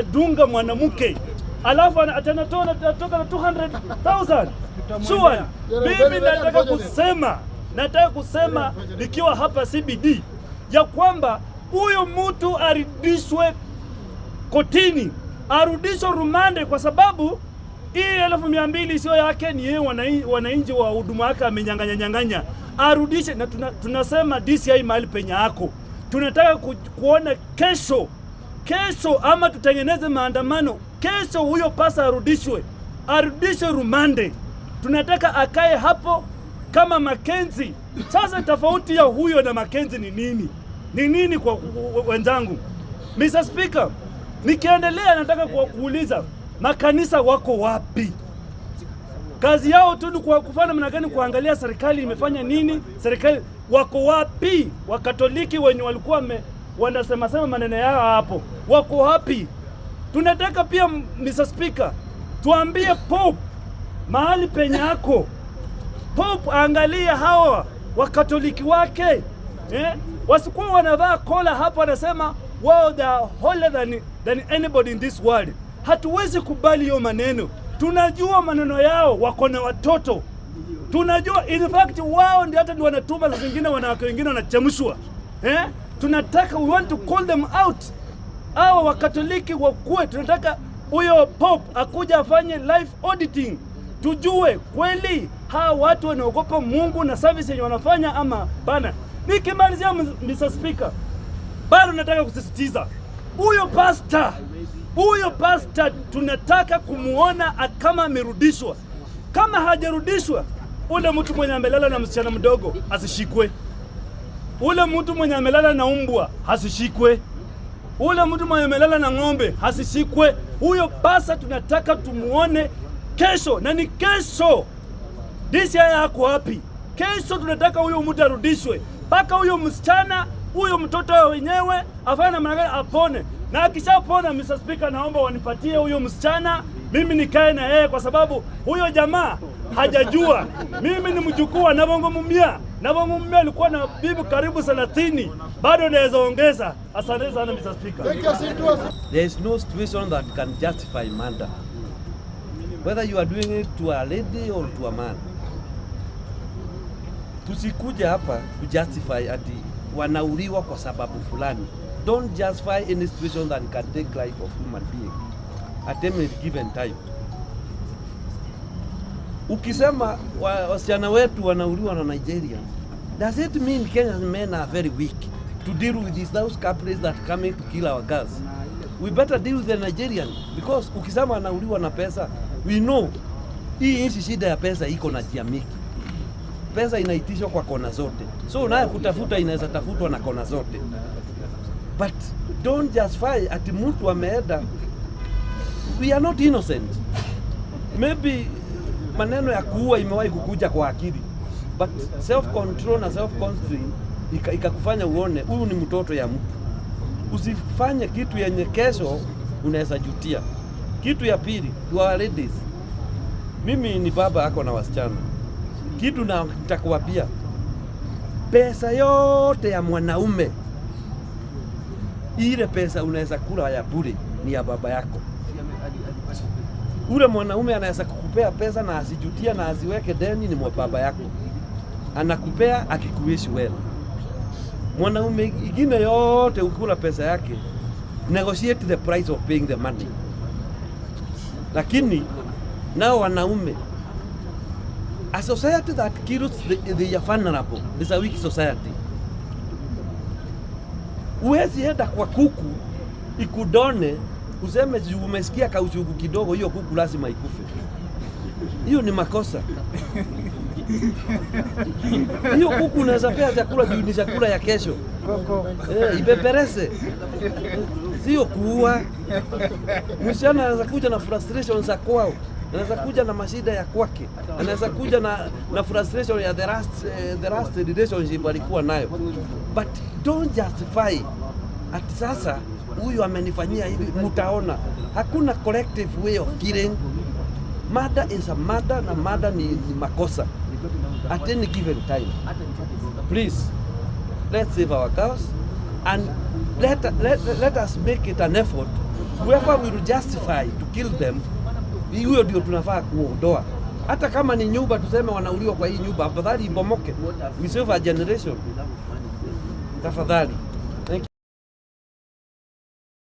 Anadunga mwanamke alafu anatoka na 200,000. Sure. Mimi nataka kusema nikiwa hapa CBD ya kwamba huyo mtu arudishwe kotini, arudishwe rumande, kwa sababu hii 200,000 sio yake, ni yeye wananchi wa huduma yake amenyang'anya nyang'anya, arudishe. Na tunasema DCI mahali penye yako, tunataka kuona kesho kesho, ama tutengeneze maandamano kesho, huyo pasta arudishwe, arudishwe rumande. Tunataka akae hapo kama Makenzi. Sasa tofauti ya huyo na Makenzi ni nini? Ni nini kwa wenzangu? Mr. Speaker, nikiendelea nataka kuuliza makanisa wako wapi? Kazi yao tu ni kwa kufanya namna gani, kuangalia serikali imefanya nini, serikali wako wapi? Wakatoliki wenye walikuwa wanasema sema maneno yao hapo wako wapi? Tunataka pia, Mr. Speaker, tuambie Pope mahali penye ako. Pope aangalie hawa Wakatoliki wake, eh? Wasikuwa wanavaa kola hapo, wanasema wao they are holier than anybody in this world. Hatuwezi kubali hiyo maneno. Tunajua maneno yao, wako na watoto. Tunajua in fact wao ndio hata ndio wanatuma saa zingine wanawake wengine wanachemshwa, eh? Tunataka, we want to call them out, hawa Wakatoliki wakuwe, tunataka huyo Pope akuja afanye life auditing, tujue kweli hawa watu wanaogopa Mungu na service yenye wanafanya ama bana. Nikimalizia, Mr. Speaker, bado nataka kusisitiza huyo pastor tunataka kumuona kama amerudishwa. Kama hajarudishwa, ule mtu mwenye amelala na msichana mdogo asishikwe, ule mtu mwenye amelala na umbwa asishikwe, ule mtu mwenye amelala na ng'ombe asishikwe. Huyo pasta tunataka tumuone kesho, na ni kesho. DCI yako wapi? Kesho tunataka huyo mtu arudishwe, mpaka huyo msichana, huyo mtoto wenyewe afanye namna gani apone, na akishapona, Mr. Speaker, naomba wanipatie huyo msichana, mimi nikae na yeye, kwa sababu huyo jamaa hajajua mimi ni mjukuu wa Nabongo Mumia. Nabongo Mumia alikuwa na bibi karibu 30, bado naweza ongeza. Asante sana, Mr. Speaker. There is no situation that can justify murder, whether you are doing it to a lady or to a man. Tusikuja hapa kujustify ati wanauliwa kwa sababu fulani. Don't justify any situation that can take life of human being at any given time. Ukisema wasichana wetu wanauliwa na Nigeria, does it mean Kenyan men are very weak to deal with those culprits that coming to kill our girls? We better deal with the Nigerian, because ukisema anauliwa na pesa, we know hii nchi shida ya pesa iko na njia mingi. Pesa inaitishwa kwa kona zote, so naye kutafuta inaweza tafutwa na kona zote, but don't justify ati mtu ameenda. We are not innocent. Maybe maneno ya kuua imewahi kukuja kwa akili, but self control na self constraint ikakufanya uone huyu ni mtoto ya mtu. Usifanye kitu yenye kesho unaweza jutia. Kitu ya pili, to our ladies, mimi ni baba ako na wasichana, kitu na nitakuambia, pesa yote ya mwanaume, ile pesa unaweza kula ya bure ni ya baba yako. Ule mwanaume anaweza kukupea pesa na asijutia na asiweke deni ni mwa baba yako, anakupea akikuwish well. Mwanaume ingine yote ukikula pesa yake, negotiate the price of paying the money. Lakini nao wanaume, a society that kills the vulnerable is a weak society. Huwezi enda kwa kuku ikudone useme juu umesikia kauchungu kidogo, hiyo kuku lazima ikufe. Hiyo ni makosa. Hiyo kuku unaweza pea chakula juu ni chakula ya kesho. Eh, ipeperese, sio kuua. Msichana anaweza kuja na frustration za kwao, anaweza kuja na mashida ya kwake, anaweza kuja na frustration ya the last relationship alikuwa nayo, but don't justify ati sasa huyu amenifanyia hivi. Mtaona hakuna collective way of killing. Murder is a murder na murder ni makosa at any given time. Please, let's save our girls and let us make it an effort. Whoever will justify to kill them, huyo ndio tunafaa kuondoa. Hata kama ni nyumba, tuseme wanauliwa kwa hii nyumba, afadhali ibomoke, we save a generation. Tafadhali.